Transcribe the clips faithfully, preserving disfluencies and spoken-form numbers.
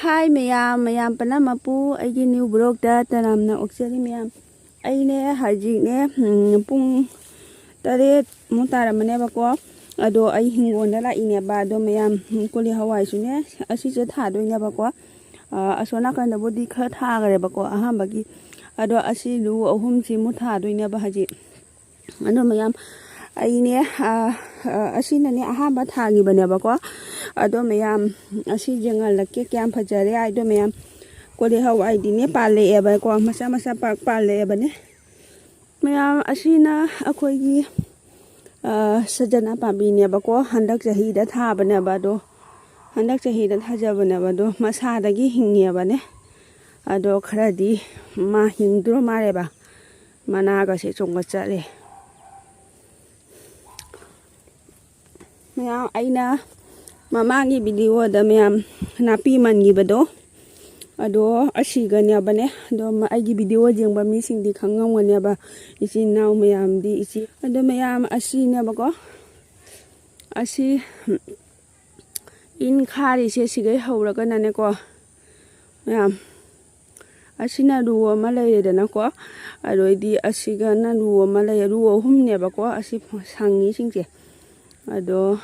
ꯍꯥꯏ ꯃꯌꯥꯝ, ꯃꯌꯥꯝ ꯄꯨꯝꯅꯃꯛꯄꯨ ꯑꯩꯒꯤ new vlogꯇ ꯇꯔꯥꯝꯅ ꯑꯣꯛꯆꯔꯤ ꯃꯌꯥꯝ꯫ ꯑꯩꯅꯦ ꯍꯧꯖꯤꯛꯅꯦ, ꯎꯝ, ꯄꯨꯡ ꯇꯔꯦꯠ ꯃꯨꯛ ꯇꯥꯔꯝꯃꯅꯦꯕꯀꯣ꯫ ꯑꯗꯣ ꯑꯩ ꯍꯤꯡꯒꯣꯜꯗ ꯂꯥꯛꯏꯅꯦꯕ꯫ ꯑꯗꯣ ꯃꯌꯥꯝ, ꯎꯝ, ꯀꯣꯂꯤ ꯍꯋꯥꯏꯁꯨꯅꯦ ꯑꯁꯤꯁꯦ ꯊꯥꯗꯣꯏꯅꯦꯕꯀꯣ꯫ ꯑ, ꯑꯁꯣꯝ ꯅꯥꯀꯟꯗꯕꯨꯗꯤ ꯈꯔ ꯊꯥꯈ꯭ꯔꯦꯕꯀꯣ ꯑꯍꯥꯟꯕꯒꯤ꯫ ꯑꯗꯣ ꯑꯁꯤ ꯂꯨ ꯑꯍꯨꯝꯁꯤꯃꯨꯛ ꯊꯥꯗꯣꯏꯅꯦꯕ ꯍꯧꯖꯤꯛ꯫ ꯑꯗꯣ ꯃꯌꯥꯝ, ꯑꯩꯅꯦ, ꯑ, ꯑ, ꯑꯁꯤꯅꯅꯦ ꯑꯍꯥꯟꯕ ꯊꯥꯈꯤꯕꯅꯦꯕꯀꯣ꯫ ꯑꯗꯣ ꯃꯌꯥꯝ, ꯑꯁꯤ ꯌꯦꯡꯍꯜꯂꯛꯀꯦ ꯀꯌꯥꯝ ꯐꯖꯔꯦ ꯍꯥꯏꯗꯣ ꯃꯌꯥꯝ꯫ ꯀꯣꯂꯤ ꯍꯋꯥꯏꯗꯤꯅꯦ ꯄꯥꯜꯂꯛꯑꯦꯕꯀꯣ, ꯃꯆꯥ ꯃꯆꯥ ꯄꯥꯛ ꯄꯥꯜꯂꯛꯑꯦꯕꯅꯦ꯫ ꯃꯌꯥꯝ, ꯑꯁꯤꯅ ꯑꯩꯈꯣꯏꯒꯤ, ꯑ, ꯁꯖꯅꯥ ꯄꯥꯝꯕꯤꯅꯦꯕꯀꯣ, ꯍꯟꯗꯛ ꯆꯍꯤꯗ ꯊꯥꯕꯅꯦꯕ꯫ ꯑꯗꯣ ꯍꯟꯗꯛ ꯆꯍꯤꯗ ꯊꯥꯖꯕꯅꯦꯕ꯫ ꯑꯗꯣ ꯃꯁꯥꯗꯒꯤ ꯍꯤꯡꯉꯦꯕꯅꯦ꯫ ꯑꯗꯣ ꯈꯔꯗꯤ ꯃꯥ ꯍꯤꯡꯗ꯭ꯔꯣ ꯃꯥꯜꯂꯦꯕ, ꯃꯅꯥꯒꯁꯦ ꯆꯣꯡꯈꯠ ꯆꯠꯂꯦ꯫ ꯃꯌꯥꯝ, ꯑꯩꯅ ꯃꯃꯥꯡꯒꯤ videoꯗ ꯃꯌꯥꯝ ꯅꯥꯄꯤ ꯃꯟꯈꯤꯕꯗꯣ, ꯑꯗꯣ ꯑꯁꯤꯒꯅꯦꯕꯅꯦ꯫ ꯑꯗꯣ ꯃ-, ꯑꯩꯒꯤ video ꯌꯦꯡꯕ ꯃꯤꯁꯤꯡꯗꯤ ꯈꯪꯉꯝꯒꯅꯦꯕ, ꯏꯆꯤꯟ ꯏꯅꯥꯎ ꯃꯌꯥꯝꯗꯤ꯫ ꯏꯆꯦ, ꯑꯗꯣ ꯃꯌꯥꯝ, ꯑꯁꯤꯅꯦꯕꯀꯣ, ꯑꯁꯤ ꯏꯟ ꯈꯥꯔꯤꯁꯦ ꯁꯤꯒꯩ ꯍꯧꯔꯒꯅꯅꯦꯀꯣ ꯃꯌꯥꯝ꯫ ꯑꯁꯤꯅ ꯔꯨ ꯑꯃ ꯂꯩꯔꯦꯗꯅꯀꯣ꯫ ꯑꯗꯩꯗꯤ ꯑꯁꯤꯒꯅ ꯔꯨ ꯑꯃ ꯂꯩ, ꯔꯨ ꯑꯍꯨꯝꯅꯦꯕꯀꯣ ꯑꯁꯤ ꯁꯪꯉꯤꯁꯤꯡꯁꯦ꯫ ꯑꯗꯣ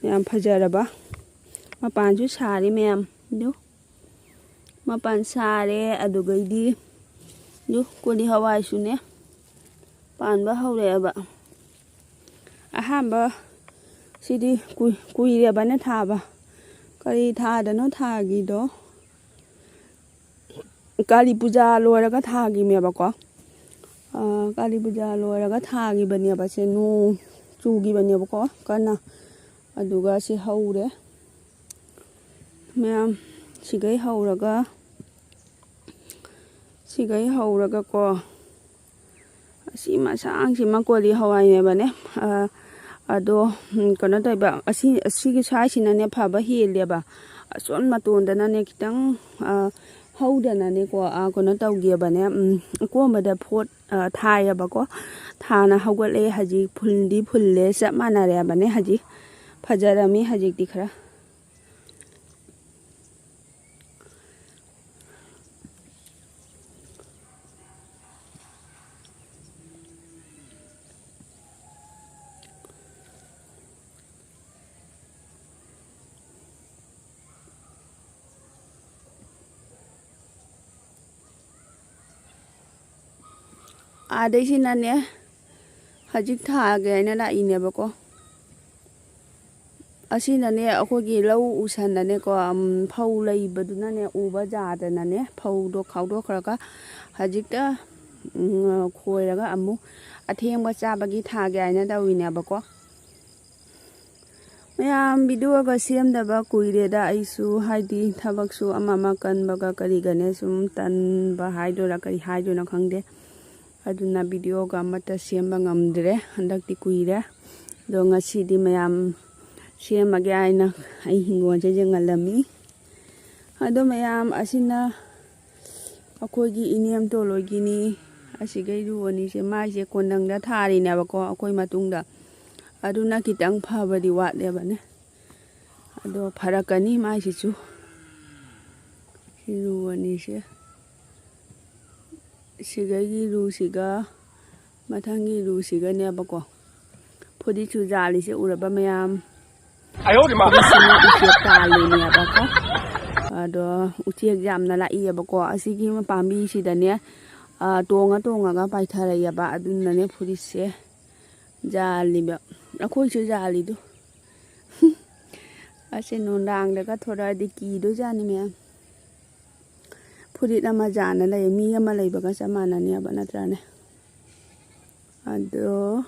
ꯌꯥꯝ ꯐꯖꯔꯕ ꯃꯄꯥꯟꯁꯨ ꯁꯥꯔꯤ ꯃꯌꯥꯝ꯫ ꯑꯗꯨ ꯃꯄꯥꯟ ꯁꯥꯔꯦ꯫ ꯑꯗꯨꯒꯩꯗꯤ ꯑꯗꯨ ꯀꯣꯂꯤ ꯍꯋꯥꯏꯁꯨꯅꯦ ꯄꯥꯟꯕ ꯍꯧꯔꯛꯑꯦꯕ꯫ ꯑꯍꯥꯟꯕ ꯁꯤꯗꯤ ꯀꯨꯏ-, ꯀꯨꯏꯔꯦꯕꯅ ꯊꯥꯕ꯫ ꯀꯔꯤ ꯊꯥꯗꯅꯣ ꯊꯥꯈꯤꯗꯣ? ꯀꯥꯂꯤ ꯄꯨꯖꯥ ꯂꯣꯏꯔꯒ ꯊꯥꯈꯤꯕꯅꯦꯕꯀꯣ꯫ ꯑ, ꯀꯥꯂꯤ ꯄꯨꯖꯥ ꯂꯣꯏꯔꯒ ꯊꯥꯈꯤꯕꯅꯦꯕ꯫ ꯁꯦ ꯅꯣꯡ ꯆꯨꯈꯤꯕꯅꯦꯕꯀꯣ ꯀꯟꯅ꯫ ꯑꯗꯨꯒ ꯁꯤ ꯍꯧꯔꯦ꯫ ꯃꯌꯥꯝ, ꯁꯤꯒꯩ ꯍꯧꯔꯒ, ꯁꯤꯒꯩ ꯍꯧꯔꯒꯀꯣ, ꯑꯁꯤ ꯃꯁꯥꯡꯁꯤꯃ ꯀꯣꯂꯤ ꯍꯋꯥꯏꯅꯦꯕꯅꯦ꯫ ꯑ, ꯑꯗꯣ, ꯎꯝ, ꯀꯩꯅꯣ ꯇꯧꯕ, ꯑꯁꯤ, ꯑꯁꯤꯒꯤ ꯁ꯭ꯋꯥꯏꯁꯤꯅꯅꯦ ꯐꯕ ꯍꯦꯜꯂꯦꯕ꯫ ꯑꯁꯣꯝ ꯃꯇꯣꯟꯗꯅꯅꯦ ꯈꯤꯇꯪ, ꯑ, ꯍꯧꯗꯅꯅꯦꯀꯣ, ꯑ, ꯀꯩꯅꯣ ꯇꯧꯒꯦꯕꯅꯦ, ꯎꯝ, ꯑꯀꯣꯝꯕꯗ ꯐꯣꯠ, ꯑ, ꯊꯥꯏꯌꯦꯕꯀꯣ꯫ ꯊꯥꯅ ꯍꯧꯒꯠꯂꯦ ꯍꯧꯖꯤꯛ, ꯐꯨꯜꯗꯤ ꯐꯨꯜꯂꯦ, ꯆꯞ ꯃꯥꯟꯅꯔꯦꯕꯅꯦ ꯍꯧꯖꯤꯛ꯫ ꯐꯖꯔꯝꯃꯤ ꯍꯧꯖꯤꯛꯇꯤ ꯈꯔ꯫ ꯑꯥꯗꯩꯁꯤꯅꯅꯦ, ꯍꯧꯖꯤꯛ ꯊꯥꯒꯦ ꯍꯥꯏꯅ ꯂꯥꯛꯏꯅꯦꯕꯀꯣ꯫ ꯑꯁꯤꯅꯅꯦ, ꯑꯩꯈꯣꯏꯒꯤ ꯂꯧ ꯎꯁꯟꯗꯅꯦꯀꯣ, ꯎꯝ, ꯐꯧ ꯂꯩꯕꯗꯨꯅꯅꯦ, ꯎꯕ ꯌꯥꯗꯅꯅꯦ, ꯐꯧꯗꯣ ꯈꯥꯎꯗꯣꯛꯈ꯭ꯔꯒ ꯍꯧꯖꯤꯛꯇ, ꯎꯝ, ꯈꯣꯏꯔꯒ ꯑꯃꯨꯛ ꯑꯊꯦꯡꯕ ꯆꯥꯕꯒꯤ ꯊꯥꯒꯦ ꯍꯥꯏꯅ ꯇꯧꯔꯤꯅꯦꯕꯀꯣ꯫ ꯃꯌꯥꯝ, ꯚꯤꯗꯤꯑꯣꯒ ꯁꯦꯝꯗꯕ ꯀꯨꯏꯔꯦꯗ ꯑꯩꯁꯨ, ꯍꯥꯏꯗꯤ ꯊꯕꯛꯁꯨ ꯑꯃ ꯑꯃ ꯀꯟꯕꯒ ꯀꯔꯤꯒꯅꯦ, ꯁꯨꯝ ꯇꯟꯕ ꯍꯥꯏꯗꯣꯏꯔꯥ ꯀꯔꯤ ꯍꯥꯏꯗꯣꯏꯅꯣ ꯈꯪꯗꯦ꯫ ꯑꯗꯨꯅ ꯚꯤꯗꯤꯑꯣꯒ ꯑꯃꯠꯇ ꯁꯦꯝꯕ ꯉꯝꯗ꯭ꯔꯦ ꯍꯟꯗꯛꯇꯤ, ꯀꯨꯏꯔꯦ꯫ ꯑꯗꯣ ꯉꯁꯤꯗꯤ ꯃꯌꯥꯝ ꯁꯦꯝꯃꯒꯦ ꯍꯥꯏꯅ ꯑꯩ ꯍꯤꯡꯒꯣꯜꯁꯦ ꯌꯦꯡꯍꯜꯂꯝꯃꯤ꯫ ꯑꯗꯣ ꯃꯌꯥꯝ, ꯑꯁꯤꯅ ꯑꯩꯈꯣꯏꯒꯤ ꯏꯅꯦꯝ ꯇꯣꯂꯣꯏꯒꯤꯅꯤ꯫ ꯑꯁꯤꯒꯩ ꯔꯨ ꯑꯅꯤꯁꯦ, ꯃꯥꯏꯁꯦ ꯀꯣꯟꯗꯪꯗ ꯊꯥꯔꯤꯅꯦꯕꯀꯣ, ꯑꯩꯈꯣꯏ ꯃꯇꯨꯡꯗ꯫ ꯑꯗꯨꯅ ꯈꯤꯇꯪ ꯐꯕꯗꯤ ꯋꯥꯠꯂꯦꯕꯅꯦ꯫ ꯑꯗꯣ ꯐꯔꯛꯀꯅꯤ ꯃꯥꯏꯁꯤꯁꯨ꯫ ꯁꯤ ꯔꯨ ꯑꯅꯤꯁꯦ, ꯁꯤꯒꯩꯒꯤ ꯔꯨꯁꯤꯒ ꯃꯊꯪꯒꯤ ꯔꯨꯁꯤꯒꯅꯦꯕꯀꯣ꯫ ꯐꯨꯔꯤꯠꯁꯨ ꯖꯥꯜꯂꯤꯁꯦ ꯎꯔꯕ ꯃꯌꯥꯝ? ꯐꯨꯔꯤꯠꯁꯤꯅ ꯎꯆꯦꯛ ꯄꯥꯜꯂꯤꯅꯦꯕꯀꯣ꯫ ꯑꯗꯣ ꯎꯆꯦꯛ ꯌꯥꯝꯅ ꯂꯥꯛꯏꯌꯦꯕꯀꯣ꯫ ꯑꯁꯤꯒꯤ ꯄꯥꯝꯕꯤꯁꯤꯗꯅꯦ, ꯑ, ꯇꯣꯡꯉ ꯇꯣꯡꯉꯒ ꯄꯥꯏꯊꯔꯛꯑꯦꯕ꯫ ꯑꯗꯨꯅꯅꯦ ꯐꯨꯔꯤꯠꯁꯦ ꯖꯥꯜꯂꯤꯕ꯫ ꯑꯩꯈꯣꯏꯁꯨ ꯖꯥꯜꯂꯤꯗꯨ꯫ ꯑꯁꯤ ꯅꯨꯡꯗꯥꯡꯗꯒ ꯊꯣꯔꯛꯑꯗꯤ ꯀꯤꯗꯣꯏꯖꯥꯠꯅꯤ ꯃꯌꯥꯝ꯫ ꯐꯨꯔꯤꯠ ꯑꯃ ꯖꯥꯟꯅ ꯂꯩ, ꯃꯤ ꯑꯃ ꯂꯩꯕꯒ ꯆꯞ ꯃꯥꯟꯅꯅꯦꯕ, ꯅꯠꯇ꯭ꯔꯥꯅꯦ? ꯑꯗꯣ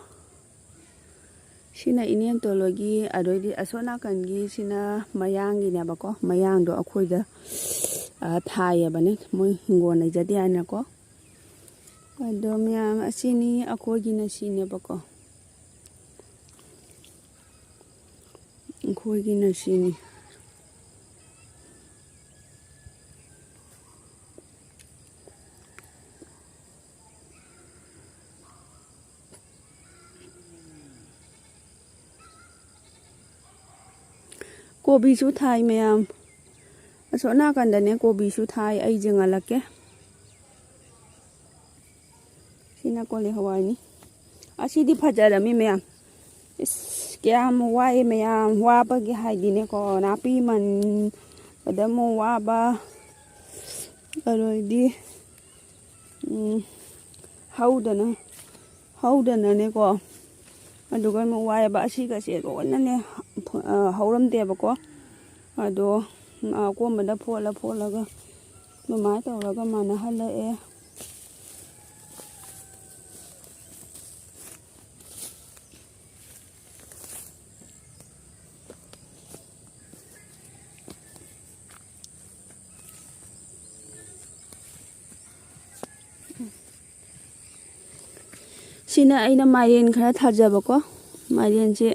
ꯁꯤꯅ ꯏꯅꯦꯝꯇꯣꯟ ꯍꯣꯏꯒꯤ, ꯑꯗꯩꯗꯤ ꯑꯁꯣꯝ ꯅꯥꯀꯟꯒꯤ ꯁꯤꯅ ꯃꯌꯥꯡꯒꯤꯅꯦꯕꯀꯣ꯫ ꯃꯌꯥꯡꯗꯣ ꯑꯩꯈꯣꯏꯗ, ꯑ, ꯊꯥꯏꯌꯦꯕꯅꯦ, ꯃꯣꯏ ꯍꯤꯡꯒꯣꯜ ꯂꯩꯖꯗꯦ ꯍꯥꯏꯅꯀꯣ꯫ ꯑꯗꯣ ꯃꯌꯥꯝ, ꯑꯁꯤꯅꯤ ꯑꯩꯈꯣꯏꯒꯤꯅ ꯁꯤꯅꯦꯕꯀꯣ꯫ ꯑꯩꯈꯣꯏꯒꯤꯅ ꯁꯤꯅꯤ꯫ ꯀꯣꯕꯤꯁꯨ ꯊꯥꯏ ꯃꯌꯥꯝ꯫ ꯑꯁꯣꯝ ꯅꯥꯀꯟꯗꯅꯦ ꯀꯣꯕꯤꯁꯨ ꯊꯥꯏ, ꯑꯩ ꯌꯦꯡꯍꯜꯂꯛꯀꯦ꯫ ꯁꯤꯅ ꯀꯣꯂꯤ ꯍꯋꯥꯏꯅꯤ꯫ ꯑꯁꯤꯗꯤ ꯐꯖꯔꯝꯃꯤ ꯃꯌꯥꯝ꯫ ꯏꯁ, ꯀꯌꯥꯝ ꯋꯥꯏ ꯃꯌꯥꯝ, ꯋꯥꯕꯒꯤ ꯍꯥꯏꯗꯤꯅꯦꯀꯣ, ꯅꯥꯄꯤ ꯃꯟꯕꯗ ꯑꯃꯨꯛ ꯋꯥꯕ, ꯑꯗꯩꯗꯤ, ꯎꯝ, ꯍꯧꯗꯅ, ꯍꯧꯗꯅꯅꯦꯀꯣ꯫ ꯑꯗꯨꯒ ꯑꯃꯨꯛ ꯋꯥꯏꯑꯦꯕ꯫ ꯑꯁꯤꯒꯁꯦ ꯂꯣꯏꯅꯅꯦ, ꯑ, ꯍꯧꯔꯝꯗꯦꯕꯀꯣ꯫ ꯑꯗꯣ, ꯑ, ꯑꯀꯣꯟꯕꯗ ꯐꯣꯠꯂ ꯐꯣꯠꯂꯒ ꯑꯗꯨꯃꯥꯏꯅ ꯇꯧꯔꯒ ꯃꯥꯟꯅꯍꯜꯂꯛꯑꯦ꯫ ꯁꯤꯅ ꯑꯩꯅ ꯃꯥꯏꯔꯦꯟ ꯈꯔ ꯊꯥꯖꯕꯀꯣ꯫ ꯃꯥꯏꯔꯦꯟꯁꯦ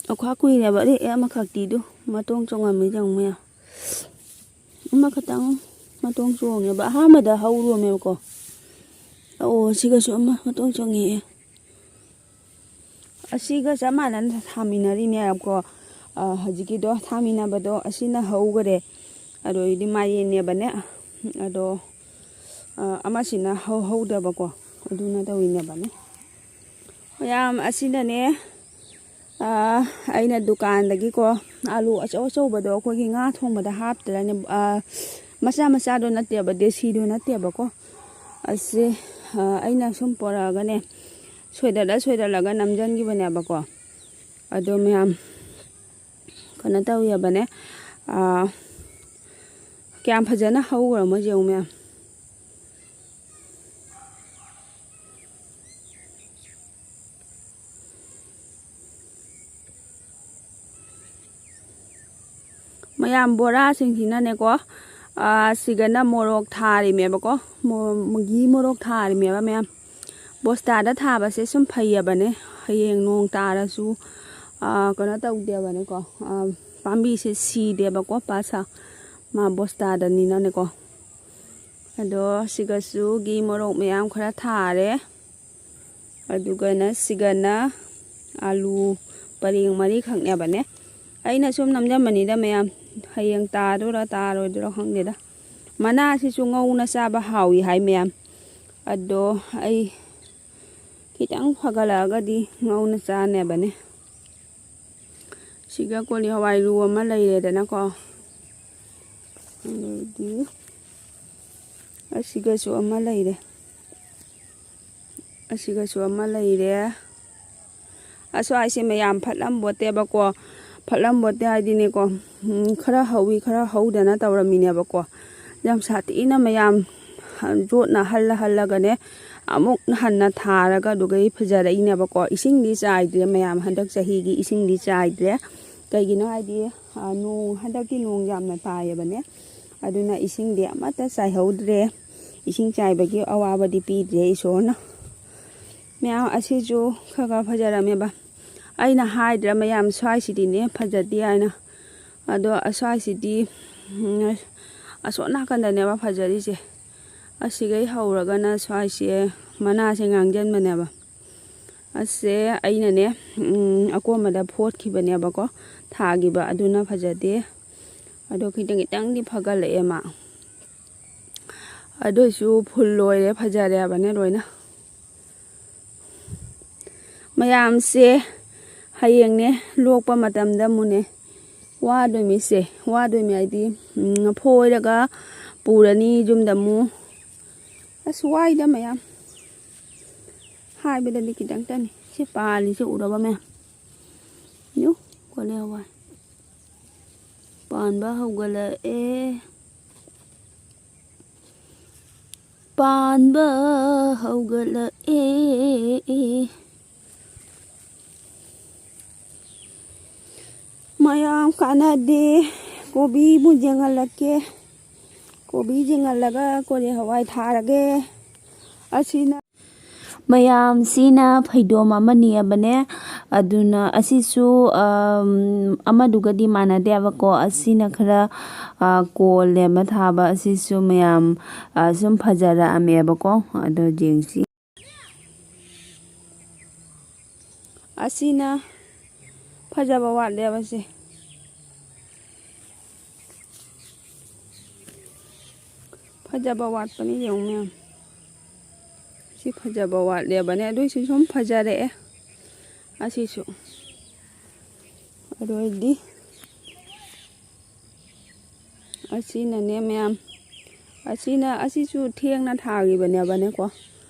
ꯑꯣꯈꯥ ꯀꯨꯏꯔꯦꯕ꯫ ꯑꯦ, ꯑꯦ, ꯑꯃꯈꯛꯇꯤꯗꯨ ꯃꯇꯣꯡ ꯆꯣꯡꯉꯝꯃꯤ ꯌꯦꯡꯉꯨ ꯃꯌꯥꯝ꯫ ꯑꯃꯈꯛꯇꯪ ꯃꯇꯣꯡ ꯆꯣꯡꯉꯦꯕ꯫ ꯑꯍꯥꯟꯕꯗ ꯍꯧꯔꯨꯔꯃꯦꯕꯀꯣ꯫ ꯑꯣ, ꯁꯤꯒꯁꯨ ꯑꯃ ꯃꯇꯣꯡ ꯆꯣꯡꯉꯛꯑꯦ꯫ ꯑꯁꯤꯒ ꯆꯞ ꯃꯥꯟꯅꯅ ꯊꯥꯃꯤꯟꯅꯔꯤꯅꯦꯕꯀꯣ꯫ ꯑ, ꯍꯧꯖꯤꯛꯀꯤꯗꯣ ꯊꯥꯃꯤꯟꯅꯕꯗꯣ ꯑꯁꯤꯅ ꯍꯧꯈꯔꯦ꯫ ꯑꯗꯣ ꯑꯩꯗꯤ ꯃꯥꯏꯔꯦꯟꯅꯦꯕꯅꯦ꯫ ꯑꯗꯣ, ꯑ, ꯑꯃꯁꯤꯅ ꯍꯧ-, ꯍꯧꯗꯕꯀꯣ꯫ ꯑꯗꯨꯅ ꯇꯧꯔꯤꯅꯦꯕꯅꯦ꯫ ꯃꯌꯥꯝ ꯑꯁꯤꯅꯅꯦ, ꯑ, ꯑꯩꯅ ꯗꯨꯀꯥꯟꯗꯒꯤꯀꯣ ꯑꯥꯂꯨ ꯑꯆꯧ ꯑꯆꯧꯕꯗꯣ ꯑꯩꯈꯣꯏꯒꯤ ꯉꯥ ꯊꯣꯡꯕꯗ ꯍꯥꯞꯇ꯭ꯔꯅꯦ꯫ ꯑ, ꯃꯆꯥ ꯃꯆꯥꯗꯣ ꯅꯠꯇꯦꯕ, ꯗꯦꯁꯤꯗꯣ ꯅꯠꯇꯦꯕꯀꯣ꯫ ꯑꯁꯤ, ꯑ, ꯑꯩꯅ ꯁꯨꯝ ꯄꯣꯔꯛꯑꯒꯅꯦ, ꯁꯣꯏꯗꯠꯂ ꯁꯣꯏꯗꯠꯂꯒ ꯅꯝꯖꯟꯈꯤꯕꯅꯦꯕꯀꯣ꯫ ꯑꯗꯣ ꯃꯌꯥꯝ ꯀꯩꯅꯣ ꯇꯧꯋꯦꯕꯅꯦ꯫ ꯑꯥ, ꯀꯌꯥꯝ ꯐꯖꯅ ꯍꯧꯈ꯭ꯔꯃꯣ ꯌꯦꯡꯉꯨ ꯃꯌꯥꯝ꯫ ꯃꯌꯥꯝ ꯕꯣꯔꯥꯁꯤꯡꯁꯤꯅꯅꯦꯀꯣ, ꯑꯥ, ꯁꯤꯒꯅ ꯃꯣꯔꯣꯛ ꯊꯥꯔꯤꯃꯦꯕꯀꯣ, ꯃꯣ-, ꯘꯤ ꯃꯣꯔꯣꯛ ꯊꯥꯔꯤꯃꯦꯕ ꯃꯌꯥꯝ꯫ ꯕꯣꯁꯇꯥꯗ ꯊꯥꯕꯁꯦ ꯁꯨꯝ ꯐꯩꯌꯦꯕꯅꯦ, ꯍꯌꯦꯡ ꯅꯣꯡ ꯇꯥꯔꯁꯨ, ꯑꯥ, ꯀꯩꯅꯣ ꯇꯧꯗꯦꯕꯅꯦꯀꯣ, ꯑꯥ, ꯄꯥꯝꯕꯤꯁꯦ ꯁꯤꯗꯦꯕꯀꯣ ꯄꯥꯁꯥ, ꯃꯥ ꯕꯣꯁꯇꯥꯗꯅꯤꯅꯅꯦꯀꯣ꯫ ꯑꯗꯣ ꯁꯤꯒꯁꯨ ꯘꯤ ꯃꯣꯔꯣꯛ ꯃꯌꯥꯝ ꯈꯔ ꯊꯥꯔꯦ꯫ ꯑꯗꯨꯒꯅ ꯁꯤꯒꯅ ꯑꯥꯂꯨ ꯄꯔꯦꯡ ꯃꯔꯤꯈꯛꯅꯦꯕꯅꯦ꯫ ꯑꯩꯅ ꯁꯨꯝ ꯅꯝꯖꯟꯕꯅꯤꯗ ꯃꯌꯥꯝ, ꯍꯌꯦꯡ ꯇꯥꯗꯣꯏꯔꯥ ꯇꯥꯔꯣꯏꯗꯣꯏꯔꯥ ꯈꯪꯗꯦꯗ꯫ ꯃꯅꯥꯁꯤꯁꯨ ꯉꯧꯅ ꯆꯥꯕ ꯍꯥꯎꯏ ꯍꯥꯏ ꯃꯌꯥꯝ꯫ ꯑꯗꯣ ꯑꯩ ꯈꯤꯇꯪ ꯐꯒꯠꯂꯛꯑꯒꯗꯤ ꯉꯧꯅ ꯆꯥꯅꯦꯕꯅꯦ꯫ ꯁꯤꯒ ꯀꯣꯂꯤ ꯍꯋꯥꯏꯔꯨ ꯑꯃ ꯂꯩꯔꯦꯗꯅꯀꯣ꯫ ꯑꯗꯩꯗꯤ ꯑꯁꯤꯒꯁꯨ ꯑꯃ ꯂꯩꯔꯦ꯫ ꯑꯁꯤꯒꯁꯨ ꯑꯃ ꯂꯩꯔꯦ꯫ ꯑꯁ꯭ꯋꯥꯏꯁꯦ ꯃꯌꯥꯝ ꯐꯠꯂꯝꯕꯣꯠꯇꯦꯕꯀꯣ꯫ ꯐꯠꯂꯝꯕꯣꯠꯇꯦ ꯍꯥꯏꯗꯤꯅꯦꯀꯣ, ꯎꯝ, ꯈꯔ ꯍꯧꯋꯤ, ꯈꯔ ꯍꯧꯗꯅ ꯇꯧꯔꯝꯃꯤꯅꯦꯕꯀꯣ꯫ ꯌꯥꯝ ꯁꯥꯊꯤꯅ ꯃꯌꯥꯝ ꯌꯣꯠꯅ ꯍꯜꯂ ꯍꯜꯂꯒꯅꯦ, ꯑꯃꯨꯛ ꯍꯟꯅ ꯊꯥꯔꯒ ꯑꯗꯨꯒꯩ ꯐꯖꯔꯛꯏꯅꯦꯕꯀꯣ꯫ ꯏꯁꯤꯡꯗꯤ ꯆꯥꯏꯗ꯭ꯔꯦ, ꯃꯌꯥꯝ ꯍꯟꯗꯛ ꯆꯍꯤꯒꯤ ꯏꯁꯤꯡꯗꯤ ꯆꯥꯏꯗ꯭ꯔꯦ꯫ ꯀꯩꯒꯤꯅꯣ ꯍꯥꯏꯗꯤ, ꯑ, ꯅꯣꯡ, ꯍꯟꯗꯛꯇꯤ ꯅꯣꯡ ꯌꯥꯝꯅ ꯇꯥꯏꯌꯦꯕꯅꯦ, ꯑꯗꯨꯅ ꯏꯁꯤꯡꯗꯤ ꯑꯃꯠꯇ ꯆꯥꯏꯍꯧꯗ꯭ꯔꯦ꯫ ꯏꯁꯤꯡ ꯆꯥꯏꯕꯒꯤ ꯑꯋꯥꯕꯗꯤ ꯄꯤꯗ꯭ꯔꯦ ꯏꯁꯣꯔꯅ꯫ ꯃꯌꯥꯝ ꯑꯁꯤꯁꯨ ꯈꯔ ꯈꯔ ꯐꯖꯔꯝꯃꯦꯕ꯫ ꯑꯩꯅ ꯍꯥꯏꯗ꯭ꯔꯥ ꯃꯌꯥꯝ, ꯁ꯭ꯋꯥꯏꯁꯤꯗꯤꯅꯦ ꯐꯖꯗꯦ ꯍꯥꯏꯅ꯫ ꯑꯗꯣ ꯑꯁ꯭ꯋꯥꯏꯁꯤꯗꯤ, ꯎꯝ, ꯑꯁꯣꯝ ꯅꯥꯀꯟꯗꯅꯦꯕ ꯐꯖꯔꯤꯁꯦ꯫ ꯑꯁꯤꯒꯩ ꯍꯧꯔꯒꯅ ꯁ꯭ꯋꯥꯏꯁꯦ ꯃꯅꯥꯁꯦ ꯉꯥꯡꯁꯤꯟꯕꯅꯦꯕ꯫ ꯑꯁꯦ ꯑꯩꯅꯅꯦ, ꯎꯝ, ꯑꯀꯣꯟꯕꯗ ꯐꯣꯠꯈꯤꯕꯅꯦꯕꯀꯣ, ꯊꯥꯈꯤꯕ, ꯑꯗꯨꯅ ꯐꯖꯗꯦ꯫ ꯑꯗꯣ ꯈꯤꯇꯪ ꯈꯤꯇꯪꯗꯤ ꯐꯒꯠꯂꯛꯑꯦ ꯃꯥ꯫ ꯑꯗꯨꯏꯁꯨ ꯐꯨꯜ ꯑꯣꯏꯔꯦ, ꯐꯖꯔꯦ ꯍꯥꯏꯕꯅꯦ ꯂꯣꯏꯅ꯫ ꯃꯌꯥꯝꯁꯦ ꯍꯌꯦꯡꯅꯦ ꯂꯣꯛꯄ ꯃꯇꯝꯗ ꯑꯃꯨꯛꯅꯦ ꯋꯥꯗꯣꯏꯃꯤꯁꯦ, ꯋꯥꯗꯣꯏꯃꯤ ꯍꯥꯏꯗꯤ, ꯎꯝ, ꯐꯣꯏꯔꯒ ꯄꯨꯔꯅꯤ ꯌꯨꯝꯗ ꯑꯃꯨꯛ꯫ ꯑꯁ, ꯋꯥꯏꯗ ꯃꯌꯥꯝ꯫ ꯍꯥꯏꯕꯗꯗꯤ ꯈꯤꯇꯪꯇꯅꯤ꯫ ꯁꯤ ꯄꯥꯜꯂꯤꯁꯦ ꯎꯔꯕ ꯃꯌꯥꯝ? ꯌꯨ, ꯀꯣꯂꯤ ꯍꯋꯥꯏ꯫ ꯄꯥꯟꯕ ꯍꯧꯒꯠꯂꯛꯑꯦ꯫ ꯄꯥꯟꯕ ꯍꯧꯒꯠꯂꯛꯑꯦ꯫ ꯃꯌꯥꯝ ꯀꯥꯟꯅꯗꯦ꯫ ꯀꯣꯕꯤꯕꯨ ꯌꯦꯡꯍꯜꯂꯛꯀꯦ꯫ ꯀꯣꯕꯤ ꯌꯦꯡꯍꯜꯂꯒ ꯀꯣꯂꯤ ꯍꯋꯥꯏ ꯊꯥꯔꯒꯦ꯫ ꯑꯁꯤꯅ ꯃꯌꯥꯝꯁꯤꯅ ꯐꯩꯗꯣꯝ ꯑꯃ ꯅꯦꯛꯑꯕꯅꯦ꯫ ꯑꯗꯨꯅ ꯑꯁꯤꯁꯨ, ꯑꯝ, ꯑꯃꯗꯨꯒꯗꯤ ꯃꯥꯟꯅꯗꯦꯕꯀꯣ꯫ ꯑꯁꯤꯅ ꯈꯔ, ꯑ, ꯀꯣꯜꯂꯦꯕ ꯊꯥꯕ꯫ ꯑꯁꯤꯁꯨ ꯃꯌꯥꯝ, ꯑ, ꯁꯨꯝ ꯐꯖꯔꯛꯑꯝꯃꯦꯕꯀꯣ꯫ ꯑꯗꯣ ꯌꯦꯡꯁꯤ꯫ ꯑꯁꯤꯅ ꯐꯖꯕ ꯋꯥꯠꯂꯦꯕ ꯁꯦ꯫ ꯐꯖꯕ ꯋꯥꯠꯄꯅꯤ ꯌꯦꯡꯉꯨ ꯃꯌꯥꯝ꯫ ꯁꯤ ꯐꯖꯕ ꯋꯥꯠꯂꯦꯕꯅꯦ, ꯑꯗꯨꯏꯁꯨ ꯁꯨꯝ ꯐꯖꯔꯛꯑꯦ ꯑꯁꯤꯁꯨ꯫ ꯑꯗꯨ ꯑꯣꯏꯔꯗꯤ ꯑꯁꯤꯅꯅꯦ ꯃꯌꯥꯝ, ꯑꯁꯤꯅ, ꯑꯁꯤꯁꯨ ꯊꯦꯡꯅ ꯊꯥꯈꯤꯕꯅꯦꯕꯅꯦꯀꯣ꯫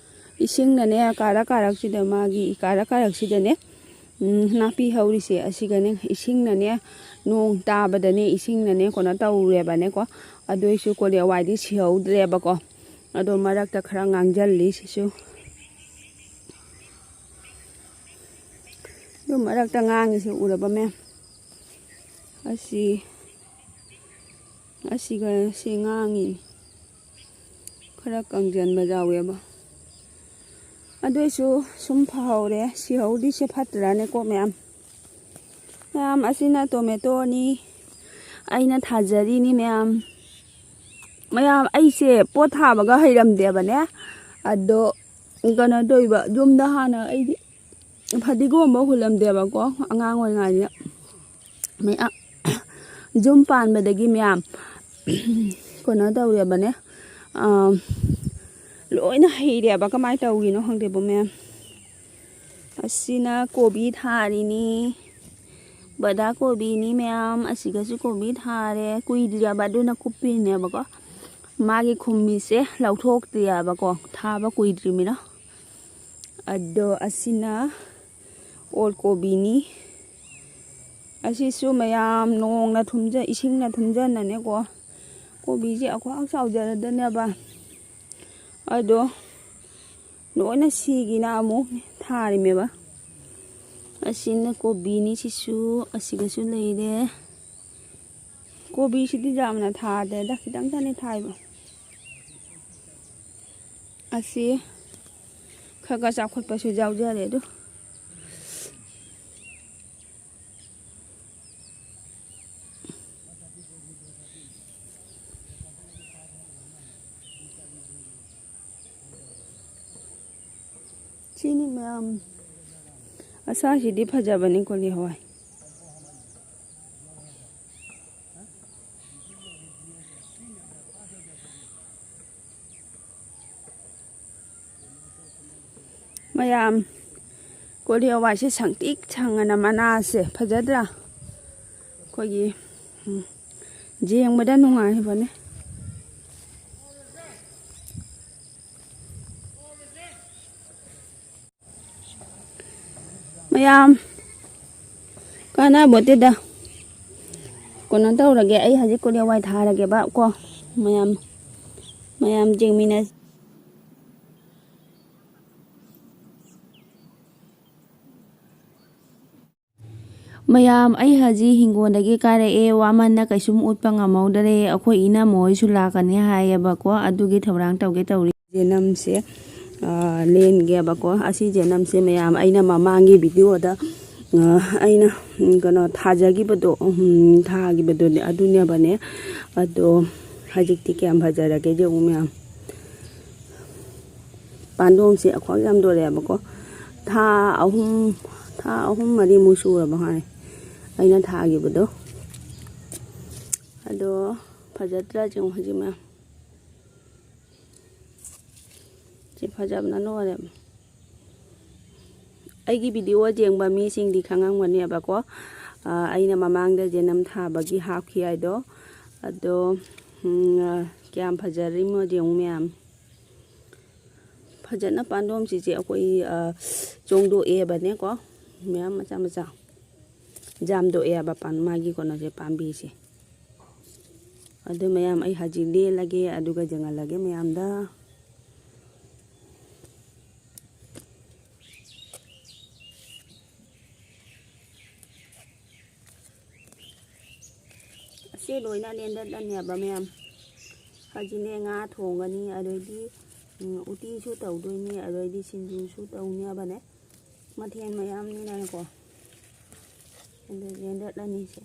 ꯏꯁꯤꯡꯅꯅꯦ, ꯀꯥꯔꯛ ꯀꯥꯔꯛꯁꯤꯗ, ꯃꯥꯒꯤ ꯀꯥꯔꯛ ꯀꯥꯔꯛꯁꯤꯗꯅꯦ, ꯎꯝ, ꯅꯥꯄꯤ ꯍꯧꯔꯤꯁꯦ ꯑꯁꯤꯒꯅꯦ, ꯏꯁꯤꯡꯅꯅꯦ, ꯅꯣꯡ ꯇꯥꯕꯗꯅꯦ, ꯏꯁꯤꯡꯅꯅꯦ, ꯀꯩꯅꯣ ꯇꯧꯔꯦꯕꯅꯦꯀꯣ꯫ ꯑꯗꯨꯏꯁꯨ ꯀꯣꯂꯤ ꯍꯋꯥꯏꯗꯤ ꯁꯤꯍꯧꯗ꯭ꯔꯦꯕꯀꯣ꯫ ꯑꯗꯣ ꯃꯔꯛꯇ ꯈꯔ ꯉꯥꯡꯖꯜꯂꯤ ꯁꯤꯁꯨ꯫ ꯑꯗꯨ ꯃꯔꯛꯇ ꯉꯥꯡꯉꯤꯁꯦ ꯎꯔꯕ, ꯃꯌꯥꯝ? ꯑꯁꯤ, ꯑꯁꯤꯒ ꯁꯤ ꯉꯥꯡꯉꯤ꯫ ꯈꯔ ꯀꯪꯖꯟꯕ ꯌꯥꯎꯋꯦꯕ꯫ ꯑꯗꯨꯏꯁꯨ ꯁꯨꯝ ꯐꯍꯧꯔꯦ꯫ ꯁꯤꯍꯧꯔꯤꯁꯦ ꯐꯠꯇ꯭ꯔꯥꯅꯦꯀꯣ, ꯃꯌꯥꯝ? ꯃꯌꯥꯝ, ꯑꯁꯤꯅ ꯇꯣꯃꯦꯇꯣꯅꯤ꯫ ꯑꯩꯅ ꯊꯥꯖꯔꯤꯅꯤ, ꯃꯌꯥꯝ꯫ ꯃꯌꯥꯝ, ꯑꯩꯁꯦ ꯄꯣꯠ ꯊꯥꯕꯒ ꯍꯩꯔꯝꯗꯦꯕꯅꯦ꯫ ꯑꯗꯣ ꯀꯩꯅꯣ ꯇꯧꯏꯕ, ꯌꯨꯝꯗ ꯍꯥꯟꯅ ꯑꯩꯗꯤ ꯐꯗꯤꯒꯣꯝꯕ ꯍꯨꯜꯂꯝꯗꯦꯕꯀꯣ, ꯑꯉꯥꯡ ꯑꯣꯏꯔꯤꯉꯩꯗ꯫ ꯃꯌꯥꯝ, ꯌꯨꯝ ꯄꯥꯟꯕꯗꯒꯤ, ꯃꯌꯥꯝ, ꯀꯩꯅꯣ ꯇꯧꯔꯦꯕꯅꯦ, ꯑꯥ, ꯂꯣꯏꯅ ꯍꯩꯔꯦꯕ꯫ ꯀꯃꯥꯏꯅ ꯇꯧꯔꯤꯅꯣ ꯈꯪꯗꯦꯕ, ꯃꯌꯥꯝ꯫ ꯑꯁꯤꯅ ꯀꯣꯕꯤ ꯊꯥꯔꯤꯅꯤ, ꯕꯗꯥ ꯀꯣꯕꯤꯅꯤ, ꯃꯌꯥꯝ꯫ ꯑꯁꯤꯒꯁꯨ ꯀꯣꯕꯤ ꯊꯥꯔꯦ, ꯀꯨꯏꯗ꯭ꯔꯤꯕ, ꯑꯗꯨꯅ ꯀꯨꯞꯄꯤꯅꯦꯕꯀꯣ꯫ ꯃꯥꯒꯤ ꯈꯨꯝꯃꯤꯁꯦ ꯂꯧꯊꯣꯛꯇ꯭ꯔꯤꯕꯀꯣ, ꯊꯥꯕ ꯀꯨꯏꯗ꯭ꯔꯤꯃꯤꯅ꯫ ꯑꯗꯣ ꯑꯁꯤꯅ ꯑꯣꯜ ꯀꯣꯕꯤꯅꯤ꯫ ꯑꯁꯤꯁꯨ ꯃꯌꯥꯝ ꯅꯣꯡꯅ ꯊꯨꯝꯖ-, ꯏꯁꯤꯡꯅ ꯊꯨꯝꯖꯟꯅꯅꯦꯀꯣ, ꯀꯣꯕꯤꯁꯦ ꯑꯈ꯭ꯋꯥꯡ ꯆꯥꯎꯖꯔꯗꯅꯦꯕ꯫ ꯑꯗꯣ ꯂꯣꯏꯅ ꯁꯤꯒꯤꯅ ꯑꯃꯨꯛ ꯊꯥꯔꯤꯃꯦꯕ꯫ ꯑꯁꯤꯅ ꯀꯣꯕꯤꯅꯤ, ꯁꯤꯁꯨ ꯑꯁꯤꯒꯁꯨ ꯂꯩꯔꯦ꯫ ꯀꯣꯕꯤꯁꯤꯗꯤ ꯌꯥꯝꯅ ꯊꯥꯗꯦꯗ, ꯈꯤꯇꯪ ꯈꯛꯇꯅꯤ ꯊꯥꯏꯕ꯫ ꯑꯁꯤ ꯈꯔ ꯈꯔ ꯆꯥꯎꯈꯠꯄꯁꯨ ꯌꯥꯎꯖꯔꯦ ꯑꯗꯨ꯫ ꯁꯤꯅꯤ ꯃꯌꯥꯝ꯫ ꯑꯁꯥꯁꯤꯗꯤ ꯐꯖꯕꯅꯤ ꯀꯣꯂꯤ ꯍꯋꯥꯏ꯫ ꯃꯌꯥꯝ, ꯀꯣꯂꯤ ꯍꯋꯥꯏꯁꯦ ꯁꯪꯇꯤꯛ ꯁꯪꯉꯅ ꯃꯅꯥꯁꯦ ꯐꯖꯗ꯭ꯔꯥ? ꯑꯩꯈꯣꯏꯒꯤ, ꯎꯝ, ꯌꯦꯡꯕꯗ ꯅꯨꯡꯉꯥꯏꯕꯅꯦ꯫ ꯌꯥꯝ ꯀꯥꯟꯅꯕꯣꯠꯇꯦꯗ꯫ ꯀꯩꯅꯣ ꯇꯧꯔꯒꯦ, ꯑꯩ ꯍꯧꯖꯤꯛ ꯀꯣꯂꯤ ꯍꯋꯥꯏ ꯊꯥꯔꯒꯦꯕ ꯀꯣ꯫ ꯃꯌꯥꯝ, ꯃꯌꯥꯝ ꯌꯦꯡꯃꯤꯟꯅꯁꯤ꯫ ꯃꯌꯥꯝ, ꯑꯩ ꯍꯧꯖꯤꯛ ꯍꯤꯡꯒꯣꯜꯗꯒꯤ ꯀꯥꯔꯛꯑꯦ, ꯋꯥꯃꯟꯅ ꯀꯩꯁꯨꯝ ꯎꯠꯄ ꯉꯝꯍꯧꯗꯔꯦ꯫ ꯑꯩꯈꯣꯏ ꯏꯅꯝꯃ ꯍꯣꯏꯁꯨ ꯂꯥꯛꯀꯅꯤ ꯍꯥꯏꯌꯦꯕꯀꯣ, ꯑꯗꯨꯒꯤ ꯊꯧꯔꯥꯡ ꯇꯧꯒꯦ ꯇꯧꯔꯤ꯫ ꯖꯦꯅꯝꯁꯦ, ꯑ, ꯂꯦꯟꯒꯦꯕꯀꯣ꯫ ꯑꯁꯤ ꯖꯦꯅꯝꯁꯦ ꯃꯌꯥꯝ ꯑꯩꯅ ꯃꯃꯥꯡꯒꯤ ꯚꯤꯗꯤꯑꯣꯗ, ꯑ, ꯑꯩꯅ, ꯎꯝ, ꯀꯩꯅꯣ ꯊꯥꯖꯈꯤꯕꯗꯣ, ꯎꯝ, ꯊꯥꯈꯤꯕꯗꯨꯅꯦ, ꯑꯗꯨꯅꯦꯕꯅꯦ꯫ ꯑꯗꯣ ꯍꯧꯖꯤꯛꯇꯤ ꯀꯌꯥꯝ ꯐꯖꯔꯒꯦ ꯌꯦꯡꯉꯨ ꯃꯌꯥꯝ꯫ ꯄꯥꯟꯗꯣꯝꯁꯦ ꯑꯩꯈꯣꯏ ꯌꯥꯝꯗꯣꯔꯦꯕꯀꯣ꯫ ꯊꯥ ꯑꯍꯨꯝ, ꯊꯥ ꯑꯍꯨꯝ ꯃꯔꯤꯃꯨꯛ ꯁꯨꯔꯕ ꯃꯥꯜꯂꯦ ꯑꯩꯅ ꯊꯥꯈꯤꯕꯗꯣ꯫ ꯑꯗꯣ ꯐꯖꯗ꯭ꯔꯥ ꯌꯦꯡꯉꯨ ꯍꯧꯖꯤꯛ ꯃꯌꯥꯝ꯫ ꯁꯤ ꯐꯖꯕꯅ ꯂꯣꯏꯔꯦ꯫ ꯑꯩꯒꯤ ꯚꯤꯗꯤꯑꯣ ꯌꯦꯡꯕ ꯃꯤꯁꯤꯡꯗꯤ ꯈꯪꯉꯝꯒꯅꯦꯕꯀꯣ꯫ ꯑ, ꯑꯩꯅ ꯃꯃꯥꯡꯗ ꯖꯦꯅꯝ ꯊꯥꯕꯒꯤ ꯍꯥꯞꯈꯤ ꯍꯥꯏꯗꯣ꯫ ꯑꯗꯣ, ꯎꯝ, ꯑ, ꯀꯌꯥꯝ ꯐꯖꯔꯤꯃꯣ ꯌꯦꯡꯉꯨ ꯃꯌꯥꯝ꯫ ꯐꯖꯅ ꯄꯥꯟꯗꯣꯝꯁꯤꯁꯦ ꯑꯩꯈꯣꯏ, ꯑ, ꯆꯣꯡꯗꯣꯛꯑꯦꯕꯅꯦꯀꯣ꯫ ꯃꯌꯥꯝ ꯃꯆꯥ ꯃꯆꯥ ꯖꯥꯝꯗꯣꯛꯑꯦꯕ ꯄꯥꯟ-, ꯃꯥꯒꯤ ꯀꯩꯅꯣꯁꯦ, ꯄꯥꯝꯕꯤꯁꯦ꯫ ꯑꯗꯨ ꯃꯌꯥꯝ ꯑꯩ ꯍꯧꯖꯤꯛ ꯂꯦꯜꯂꯒꯦ, ꯑꯗꯨꯒ ꯌꯦꯡꯍꯜꯂꯒꯦ ꯃꯌꯥꯝꯗ꯫ ꯑꯁꯤ ꯂꯣꯏꯅ ꯂꯦꯟꯗꯠꯂꯅꯦꯕ ꯃꯌꯥꯝ꯫ ꯍꯧꯖꯤꯛꯅꯦ ꯉꯥ ꯊꯣꯡꯒꯅꯤ, ꯑꯗꯩꯗꯤ, ꯎꯝ, ꯎꯇꯤꯁꯨ ꯇꯧꯗꯣꯏꯅꯤ, ꯑꯗꯩꯗꯤ ꯁꯤꯡꯖꯨꯁꯨ ꯇꯧꯅꯦꯕꯅꯦ꯫ ꯃꯊꯦꯜ ꯃꯌꯥꯝꯅꯤꯅꯀꯣ꯫ ꯑꯗꯨ ꯂꯦꯟꯗꯠꯂꯅꯤ ꯁꯤ꯫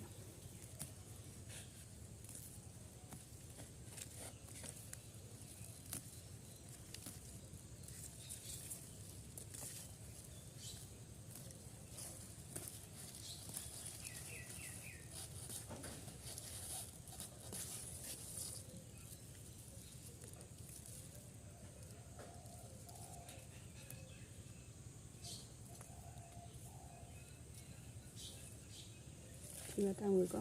ꯁꯤꯃ ꯊꯝꯒꯦꯀꯣ꯫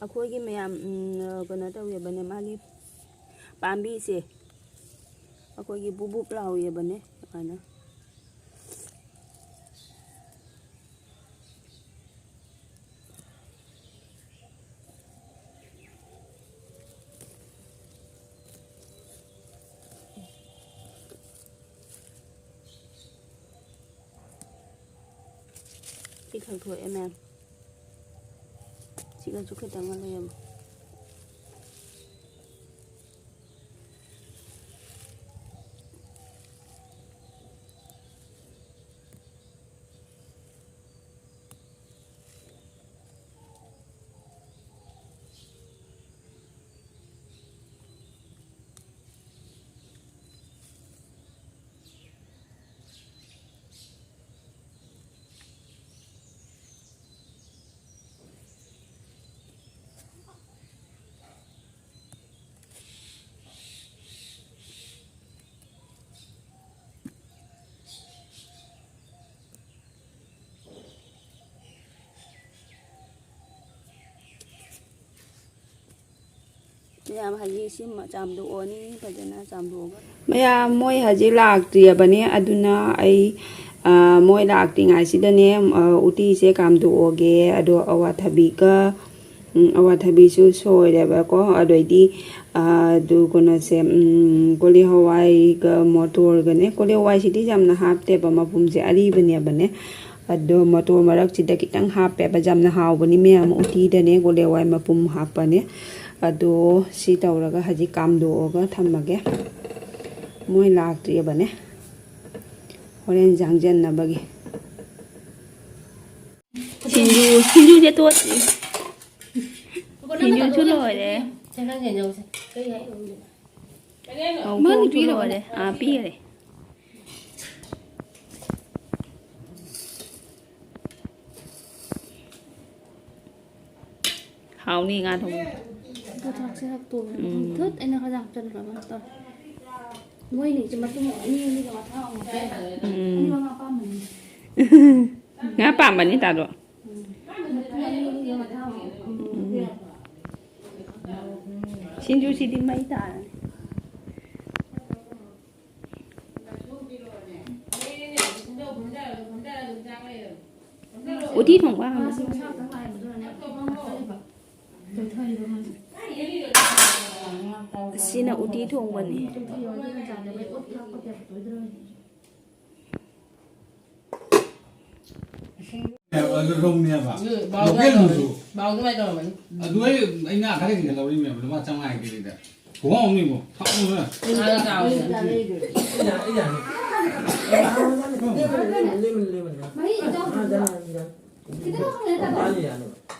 ꯑꯩꯈꯣꯏꯒꯤ ꯃꯌꯥꯝ, ꯎꯝ, ꯀꯩꯅꯣ ꯇꯧꯋꯦꯕꯅꯦ, ꯃꯥꯒꯤ ꯄꯥꯝꯕꯤꯁꯦ, ꯑꯩꯈꯣꯏꯒꯤ ꯕꯨꯞ ꯕꯨꯞ ꯂꯥꯎꯋꯦꯕꯅꯦ ꯁꯨꯃꯥꯏꯅ꯫ ꯁꯤ ꯈꯛ ꯊꯣꯛꯑꯦ ꯃꯌꯥꯝ꯫ ꯁꯤꯒꯁꯨ ꯈꯤꯇꯪꯒ ꯂꯩꯔꯝꯃꯣ꯫ ꯃꯌꯥꯝ ꯍꯧꯖꯤꯛ ꯁꯤ ꯆꯥꯝꯊꯣꯛꯑꯅꯤ, ꯐꯖꯅ ꯆꯥꯝꯊꯣꯛꯑꯒ꯫ ꯃꯌꯥꯝ ꯃꯣꯏ ꯍꯧꯖꯤꯛ ꯂꯥꯛꯇ꯭ꯔꯤꯕꯅꯦ, ꯑꯗꯨꯅ ꯑꯩ, ꯑ, ꯃꯣꯏ ꯂꯥꯛꯇ꯭ꯔꯤꯉꯩꯁꯤꯗꯅꯦ, ꯑ, ꯎꯇꯤꯁꯦ ꯀꯥꯝꯊꯣꯛꯑꯒꯦ꯫ ꯑꯗꯣ ꯑꯋꯥꯊꯕꯤꯒ, ꯎꯝ, ꯑꯋꯥꯊꯕꯤꯁꯨ ꯁꯣꯏꯔꯦꯕꯀꯣ꯫ ꯑꯗꯩꯗꯤ, ꯑ, ꯑꯗꯨ ꯀꯩꯅꯣꯁꯦ, ꯎꯝ, ꯀꯣꯂꯤ ꯍꯋꯥꯏꯒ ꯃꯣꯇꯣꯔꯒꯅꯦ꯫ ꯀꯣꯂꯤ ꯍꯋꯥꯏꯁꯤꯗꯤ ꯌꯥꯝꯅ ꯍꯥꯞꯇꯦꯕ, ꯃꯄꯨꯝꯁꯦ ꯑꯔꯤꯕꯅꯦꯕꯅꯦ꯫ ꯑꯗꯣ ꯃꯣꯇꯣꯔ ꯃꯔꯛꯁꯤꯗ ꯈꯤꯇꯪ ꯍꯥꯞꯄꯦꯕ, ꯌꯥꯝꯅ ꯍꯥꯎꯕꯅꯤ ꯃꯌꯥꯝ꯫ ꯎꯇꯤꯗꯅꯦ ꯀꯣꯂꯤ ꯍꯋꯥꯏ ꯃꯄꯨꯝ ꯍꯥꯞꯄꯅꯦ꯫ ꯑꯗꯣ ꯁꯤ ꯇꯧꯔꯒ ꯍꯧꯖꯤꯛ ꯀꯥꯝꯗꯣꯛꯑꯒ ꯊꯝꯃꯒꯦ꯫ ꯃꯣꯏ ꯂꯥꯛꯇ꯭ꯔꯤꯕꯅꯦ꯫ ꯍꯣꯔꯦꯟ ꯌꯥꯡꯖꯟꯅꯕꯒꯤ꯫ ꯁꯤꯡꯖꯨ, ꯁꯤꯡꯖꯨꯁꯦ ꯇꯣꯠꯇ꯭ꯔꯤ꯫ ꯁꯤꯡꯖꯨꯁꯨ ꯂꯣꯏꯔꯦ꯫ ꯃꯥꯅ ꯄꯤꯔꯕꯅꯦ꯫ ꯂꯣꯏꯔꯦ꯫ ꯑꯥ, ꯄꯤꯈꯔꯦ꯫ ꯍꯥꯎꯅꯤ ꯉꯥ ꯊꯣꯡꯕ꯫ ꯑꯗꯣ ꯊꯥꯛꯁꯦ ꯍꯥꯞꯇꯣꯛꯑꯣ꯫ ꯎꯝ꯫ ꯊꯨꯠ ꯑꯩꯅ ꯈꯔ ꯍꯥꯞꯆꯜꯂꯒ ꯇꯧꯔꯦ꯫ ꯃꯣꯏꯅꯤꯁꯦ ꯃꯇꯨꯡ ꯑꯅꯤ ꯑꯅꯤꯒ ꯃꯊꯥ ꯑꯃꯨꯛ ꯍꯥꯞꯆꯜꯂꯦ꯫ ꯎꯝ꯫ ꯑꯅꯤꯃꯛ ꯑꯄꯥꯝꯕꯅꯤ꯫ ꯉꯥ ꯄꯥꯝꯕꯅꯤ ꯇꯥꯗꯣ꯫ ꯎꯝ꯫ ꯃꯇꯨꯡ ꯑꯅꯤ ꯑꯅꯤꯒ ꯃꯊꯥ ꯑꯃꯨꯛ ꯎꯝ꯫ ꯁꯤꯡꯖꯨꯁꯤꯗꯤ ꯃꯩ ꯇꯥꯔꯅꯤ꯫ ꯎꯇꯤ ꯊꯣꯡꯕ ꯍꯥꯟꯅ꯫ ꯁꯤꯅ ꯎꯇꯤ ꯊꯣꯡꯕꯅꯤ꯫ ꯑꯗꯨ ꯔꯧꯅꯦꯕ꯫ ꯎꯝ, ꯕꯥꯎ ꯂꯣꯀꯦꯜ ꯑꯗꯨꯃꯥꯏꯅ ꯃꯆꯨ꯫ ꯇꯧꯔꯝꯃꯅꯤ꯫ ꯕꯥꯎ ꯑꯗꯨꯃꯥꯏꯅ ꯇꯧꯔꯝꯃꯅꯤ꯫ ꯑꯗꯨ ꯑꯩ, ꯑꯩ ꯉꯥ ꯈꯔ ꯍꯦꯟꯅ ꯂꯧꯔꯤꯃꯦꯕ, ꯂꯨꯄꯥ ꯆꯥꯝꯃꯉꯥ ꯍꯦꯟ ꯄꯤꯔꯤꯗ꯫ ꯈꯨꯍꯣꯡ ꯑꯃꯅꯤꯕꯣ꯫ ꯊꯛꯑꯣ꯫ ꯉꯥ ꯆꯥꯎꯋꯦ꯫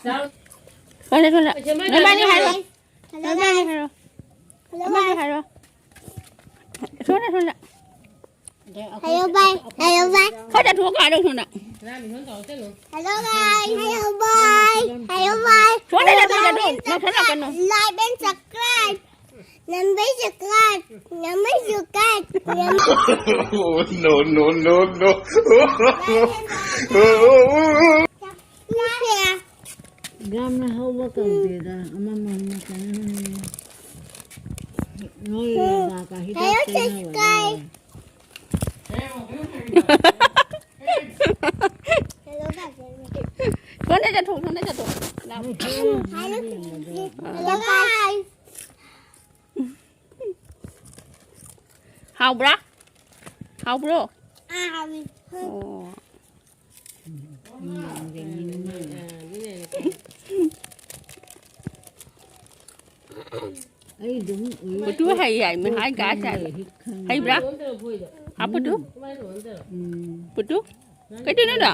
ꯆꯥꯎ꯫ ꯁꯣꯝꯗ, ꯁꯣꯝꯗ꯫ ꯅꯣꯏꯕꯥꯅꯤ ꯍꯥꯏꯔꯣ꯫ ꯅꯣꯏꯕꯥꯅꯤ ꯍꯥꯏꯔꯣ꯫ ꯁꯣꯝꯗ, ꯁꯣꯝꯗ꯫ Hello, bye. Hello, bye. ꯈꯔ ꯆꯠꯊꯣꯛꯑꯒ ꯍꯥꯏꯔꯣ ꯁꯣꯝꯗ꯫ Hello, bye. Hello, bye. Hello, bye. ꯁꯣꯝꯗ ꯆꯠꯊꯣꯛ, ꯆꯠꯊꯣꯛ꯫ ꯅꯛꯁꯜꯂꯛꯀꯅꯨ꯫ Like and subscribe. Number subscribe. Number subscribe. Oh, no, no, no, no. Share. ꯌꯥꯝꯅ ꯍꯧꯕ ꯀꯧꯗꯦꯗ, ꯑꯃꯃꯝ ꯀꯩꯅꯣ ꯅꯣꯏ ꯂꯩꯕꯥꯛꯀ ꯍꯤꯗꯥꯛ ꯇꯩꯅꯕꯗꯣ꯫ ꯁꯣꯝꯗ ꯆꯠꯊꯣꯛ, ꯁꯣꯝꯗ ꯆꯠꯊꯣꯛ꯫ ꯅꯣꯏ ꯍꯦꯛ ꯌꯦꯡꯕꯗꯣ꯫ Hello, guys. ꯍꯥꯎꯕ꯭ꯔꯥ? ꯍꯥꯎꯕ꯭ꯔꯣ? ꯑꯥ, ꯍꯥꯎꯋꯤ꯫ ꯑꯣ꯫ ꯑꯩ ꯑꯗꯨꯝ ꯎꯏ꯫ ꯄꯨꯇꯨ ꯍꯩ ꯍꯥꯏ, ꯃꯤ ꯍꯥꯏ ꯀꯥ ꯆꯥꯏ꯫ ꯍꯩꯕ꯭ꯔꯥ? ꯍꯥ, ꯄꯨꯇꯨ? ꯎꯝ꯫ ꯄꯨꯇꯨ? ꯀꯩꯗꯧꯅꯣ ꯑꯗꯣ?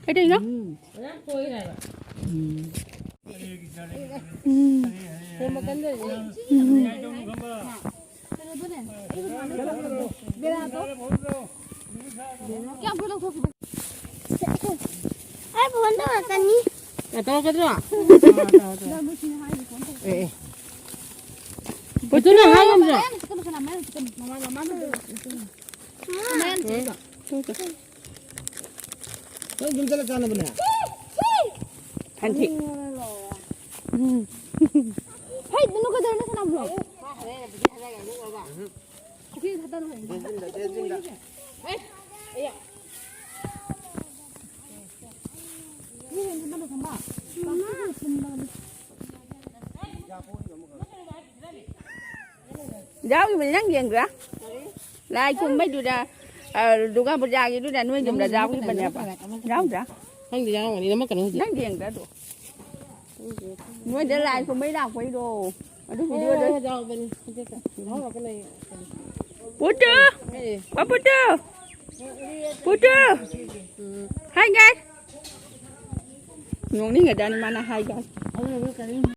ꯀꯩꯗꯧꯅꯣ? ꯎꯝ꯫ ꯎꯝ꯫ ꯑꯩ ꯐꯣꯟ ꯇꯧꯔꯛꯀꯅꯤ꯫ ꯑꯦ, ꯇꯧꯔꯛꯀꯗ꯭ꯔꯣ? ꯑꯦ, ꯑꯦ꯫ ꯄꯨꯇꯨꯅ ꯍꯥꯏ ꯉꯝꯗ꯭ꯔꯣ? ꯃꯥ꯫ ꯅꯣꯏ ꯌꯨꯝ ꯆꯠꯂ ꯆꯥꯅꯕꯅꯦ꯫ ꯍꯟꯊꯤ꯫ ꯎꯝ꯫ ꯍꯩ, ꯅꯪ ꯀꯩꯗꯧꯔꯤꯅꯣ ꯁꯅꯥꯕ꯭ꯔꯣ? ꯄꯨꯈ꯭ꯔꯤꯗ ꯊꯥꯗꯔꯣ ꯍꯥꯏꯌꯦ꯫ ꯆꯦꯟꯁꯤꯟꯗ, ꯆꯦꯟꯁꯤꯟꯗ꯫ ꯑꯦ, ꯑꯌꯥ꯫ ꯌꯥꯎꯔꯤꯕꯅꯤ, ꯅꯪ ꯌꯦꯡꯗ꯭ꯔꯥ? ꯂꯥꯏ ꯈꯨꯔꯨꯝꯕꯩꯗꯨꯗ, ꯑ, ꯗꯨꯔꯒꯥ ꯄꯨꯖꯥꯒꯤꯗꯨꯗ ꯅꯣꯏ ꯌꯨꯝꯗ ꯌꯥꯎꯔꯤꯕꯅꯦꯕ꯫ ꯌꯥꯎꯗ꯭ꯔꯥ? ꯈꯪꯗꯦ, ꯌꯥꯎꯔꯝꯒꯅꯤ, ꯅꯝꯃꯛꯀꯅꯨ ꯍꯧꯖꯤꯛ꯫ ꯅꯪ ꯌꯦꯡꯗ꯭ꯔꯥ ꯑꯗꯣ? ꯅꯣꯏꯗ ꯂꯥꯏ ꯈꯨꯔꯨꯝꯕꯩ ꯂꯥꯛꯄꯩꯗꯣ꯫ ꯑꯗꯨ ꯚꯤꯗꯤꯑꯣꯗꯣ꯫ ꯍꯣꯏ, ꯍꯣꯏ, ꯌꯥꯎꯔꯝꯒꯅꯤ꯫ ꯄꯨꯠꯇꯨ! ꯑꯦ꯫ ꯄꯥꯄꯨꯠꯇꯨ! ꯄꯨꯠꯇꯨ! ꯎꯝ꯫ ꯍꯥꯏ, ꯒꯥꯏ꯫ ꯅꯣꯛꯅꯤꯡꯒ꯭ꯔꯖꯥꯠꯅꯤ ꯃꯥꯅ ꯍꯥꯏ, ꯒꯥꯏ꯫ ꯑꯗꯨꯅ ꯀꯔꯤ?